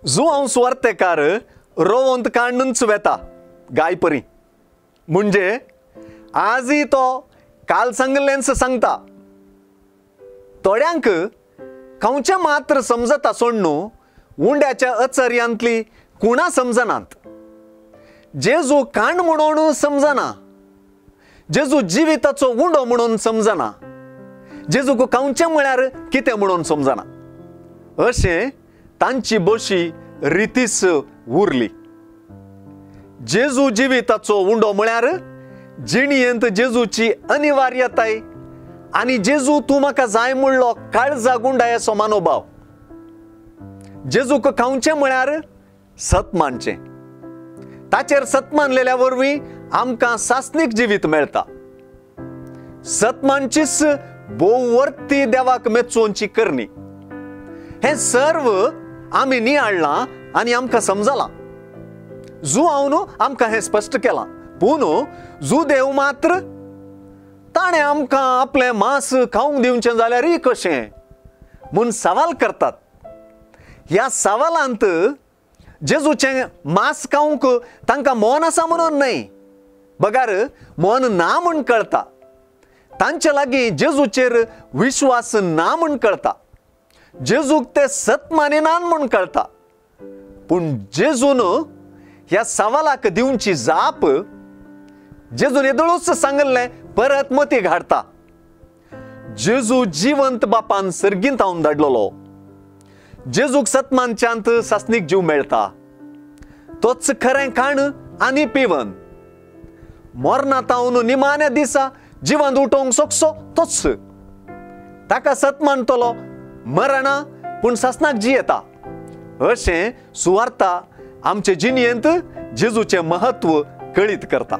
जुआंव सुवार्तेकार रोवंत काण्णूच वेता गायपरी, म्हणजे आजय तो काल सांगलेंच सांगता। थोड्यांक खावचें मात्र समजता सोडणू उंड्याच्या अचर्यांतली कुणा समजनात। जेजू कांड म्हणून समजना, जेजू जिविताचो उंडो म्हणून समजना, जेजूक खावचें म्हळ्यार कितें म्हणून समजना, अशें तांची बशी रितीस उरली। जेजू जिविताचो उंडो म्हळ्यार जिणयेंत जेजूची अनिवार्यताय आनी जेजू तूं म्हाका जाय म्हणलो काळजा गुंडायाचो मनोभाव। जेजूक खावचें म्हळ्यार सत मानचें, ताचेर सत मानलेल्या वरवीं आमकां सासणीक जिवीत मेळटा। सत मानचीच भोववर्ती देवाक मेचोवची करणी। हें सर्व आमी नियाळ्ळां आनी आमकां समजलां। जुआंव आमकां हें स्पश्ट केलां, पूण जुदेव मात्र ताणें आमकां आपलें मांस खावंक दिवचें जाल्यारय कशें म्हूण सवाल करतात। ह्या सवालांत जेजूचें मांस खावंक तांकां मन आसा म्हणून न्हय, बगार मन ना म्हूण कळटा। तांचे लागीं जेजूचेर विश्वास ना म्हूण कळटा, जेजूक ते सत मानिनात म्हूण कळटा। पूण जेजून ह्या सवालाक दिवची जाप जेजून येदोळूच सांगिल्लें परत मती घाडटा। जेजू जिवंत बापान सर्गींत हांव धाडलेलो, जेजूक सतमानच्यांत सासणीक जीव मेळटा। तोच खरें खाण आनी पिवन मरणां तावन निमाण्या दिसा जिवंत उठोवंक शकसो तोच। ताका सत मानतलो मरणा पूण सासणाक जियेता। अशें सुवार्ता आमचे जिणयेंत जेजूचें महत्व कळीत करता।